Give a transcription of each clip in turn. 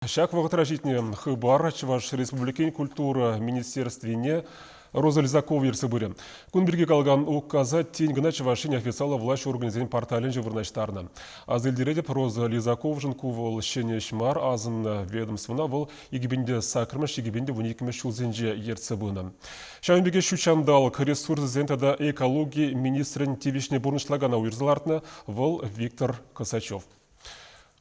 Ҫак вӑхӑтра ҫитнӗ Хыпар Чӑваш Республикин культура министерствине Роза Лизакова ертсе пырӗ. Кун пирки калакан указа тин кӑна Чӑваш Ен официаллӑ влаҫ органӗсен порталӗнче вырнаҫтарнӑ. Аса илтеретӗп, Роза Лизаковшӑн ку вӑл ҫӗнӗ ӗҫ мар, асӑннӑ ведомствӑна вӑл 2008-мӗш, 2012-мӗш ҫулсенче ертсе пынӑ. Ҫавӑн пекех ҫутҫанталӑк ресурсӗсен тата экологи министрӗн тивӗҫне пурнӑҫлакана уйӑрса лартнӑ, вӑл Виктор Косачев.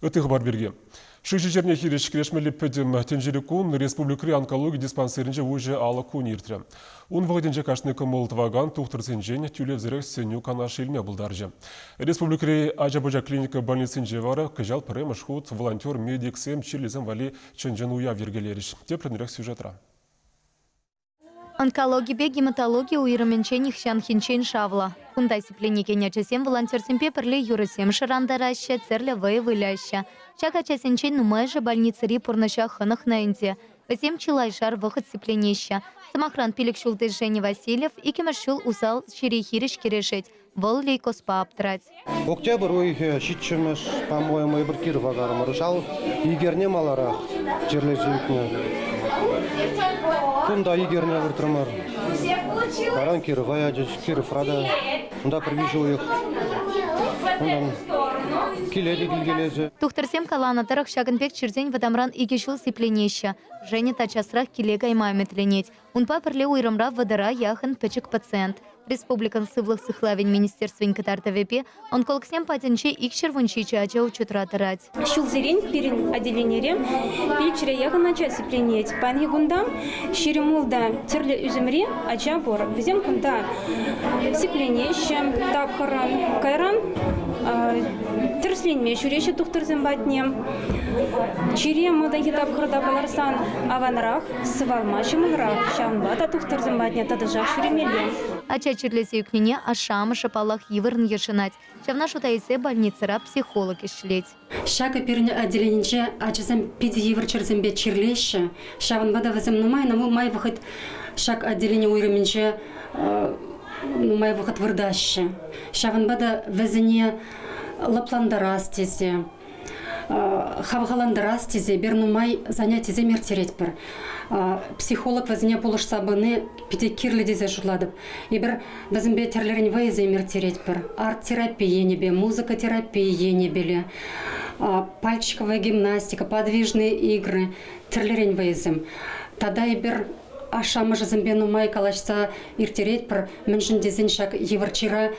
Ытти хыпар пирки. Шыҫӑ чирне хирӗҫ кӗрешмелли пӗтӗм тӗнчери кун республикӑри онкологи диспансерӗнче уҫӑ алӑк кунӗ иртрӗ. Ун вӑхӑтӗнче кашни кӑмӑл тӑвакан тухтӑрсенчен тӳлевсӗрех сӗнӳ-канаш илме пултарчӗ. Республикӑри ача-пӑча клиника больницинче вара кӑҫал пӗрремӗш хут волонтер-медиксем чирлисем валли чӑн-чӑн уяв йӗркелерӗҫ. Тӗплӗнрех сюжетра. Онкологипе гематологи уйрӑмӗнче нихҫанхинчен шавлӑ. Кунта сипленекен ачасем волонтерсемпе пӗрле юрӑсем шӑрантараҫҫӗ, тӗрлӗ вӑйӑ выляҫҫӗ. Ҫак ачасенчен нумайӑшӗ больницӑри пурнӑҫа хӑнӑхнӑ ӗнтӗ. Вӗсем чылайшар вӑхӑт сипленеҫҫӗ. Сӑмахран, пилӗк ҫулти Женя Васильев иккӗмӗш ҫул усал чире хирӗҫ кӗрешет. Вӑл лейкозпа аптӑрать. Октябрь уйӑхӗ ҫиччӗмӗш, по-моему, эпир Кирова карӑмӑр. Ҫав икерне маларах чирлесе ӳкнӗ. Кунта икерне выртрӑмӑр. Каран Кирова ячӗҫ, Кировра та. Унта пӗр виҫӗ уйӑх. Унтан киле те килкелесе. Тухтӑрсем каланӑ тӑрӑх, ҫакӑн пек чирсен вӑтамран икӗ ҫул сипленеҫҫӗ. Женя та часрах киле кайма ӗмӗтленет. Унпа пӗрле уйрӑмра вӑтӑра яхӑн пӗчӗк пациент. Республикӑн Сывлӑх сыхлавӗн министерствин кӑтартӑвӗпе онкологсем патӗнче 217 ача учетра тӑрать. Ҫулсерен пирӗн отделенире пилчӗре яхӑн ача сипленет. Паянхи кунта 20 тӗрлӗ ӳсӗмри ача пур. Вӗсем кунта сипленеҫҫӗ тапхӑррӑн. Кайран тӗрӗсленме ҫӳреҫҫӗ тухтӑрсем патне. Чире малтанхи тапхӑрта палӑрсан аванрах. Сывалма ҫӑмӑлрах, ҫавӑнпа та тухтӑрсем патне тӑтӑшах ҫӳремелле. Ача чирлесе ӳкнине ашшӗ-амӑшӗ, паллах, йывӑррӑн йышӑнать. Ҫавна шута илсе больницӑра психолог ӗҫлет. Ҫакӑ пирӗн отделенинче ачасем питӗ йывӑр чирсемпе чирлеҫҫӗ. Ҫавӑнпа та вӗсем нумай-нумай вӑхӑт ҫак отделени уйрӑмӗнче нумай вӑхӑт выртаҫҫӗ. Ҫавӑнпа та вӗсене лӑплантарас тесе хавхалантарас тесе эпир нумай занятисем ирттеретпӗр. Психолог вӗсене пулӑшса пыни питӗ кирлӗ тесе шутлатӑп. Эпир вӗсемпе тӗрлӗрен вӑйӑсем ирттеретпӗр. Арт-терапи енӗпе, музыка терапийӗ енӗпеле, пальчиковая гимнастика, подвижные игры, тӗрлӗрен вӑйӑсем. Тата эпир ашшӗ-амӑшӗсемпе нумай калаҫса ирттеретпӗр. Мӗншӗн тесен ҫак йывӑр чира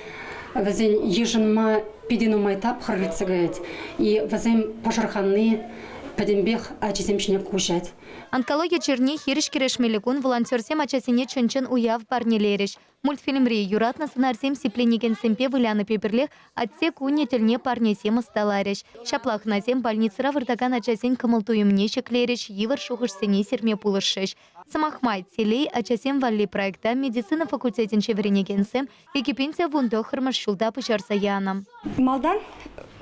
вӗсен йышӑнма питӗ нумай тапхӑр иртсе каять. И вӗсем пӑшӑрханни пӗтӗмпех ачисем ҫине куҫать. Онкологи чирне хирӗҫ кӗрешмелли кун волонтерсем ачасене чӑн-чӑн уяв парнелерӗҫ. Мультфильмри юратнӑ сӑнарсем сипленекенсемпе вылянипе пӗрлех атте кунӗ тӗлне парнесем ӑсталарӗҫ. Ҫапла хӑнасем больницӑра выртакан ачасен кӑмӑл-туйӑмне ҫӗклерӗҫ, йывӑр шухӑшсене сирме пулӑшрӗҫ. Сӑмах май, Телей ачасем валли проекта медицина факультетӗнче вӗренекенсем 2019-мӗш ҫулта пуҫарса янӑ. Малтан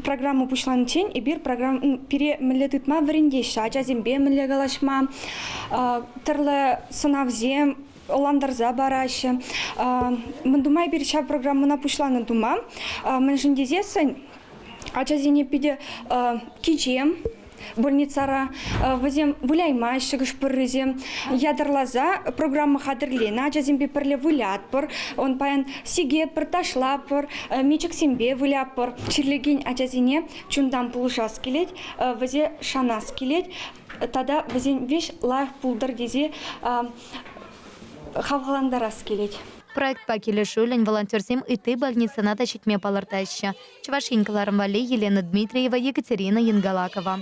программа пуҫланиччен эпир программа пире мӗнле тытма вӗрентеҫҫӗ, ачасемпе мӗнле калаҫма, тӗрлӗ сӑнавсем ӑнлантарса параҫҫӗ. Мӗн тума эпир ҫав программӑна пуҫланӑ тума? Мӗншӗн тесессӗн ачасене питӗ кичем больницара вӗсем выляймаҫҫӗ хӑш-пӗррисем. Ятарласа программа хатӗрленӗ, ачасемпе пӗрле вылятпӑр. Он паян сикетпӗр, ташлатпӑр, мечӗксемпе вылятпӑр. Чирлекен ачасене чунтан пулӑшас килет, вӗсе шанас килет тата вӗсен веҫ лайӑх пултӑр тесе хавхалантарас килет. Проектпа килӗшӳллӗн волонтерсем ытти больницӑна та ҫитме палӑртаҫҫӗ. Чӑваш Ен кӑларӑм валли Елена Дмитриева, Екатерина Янгалакова.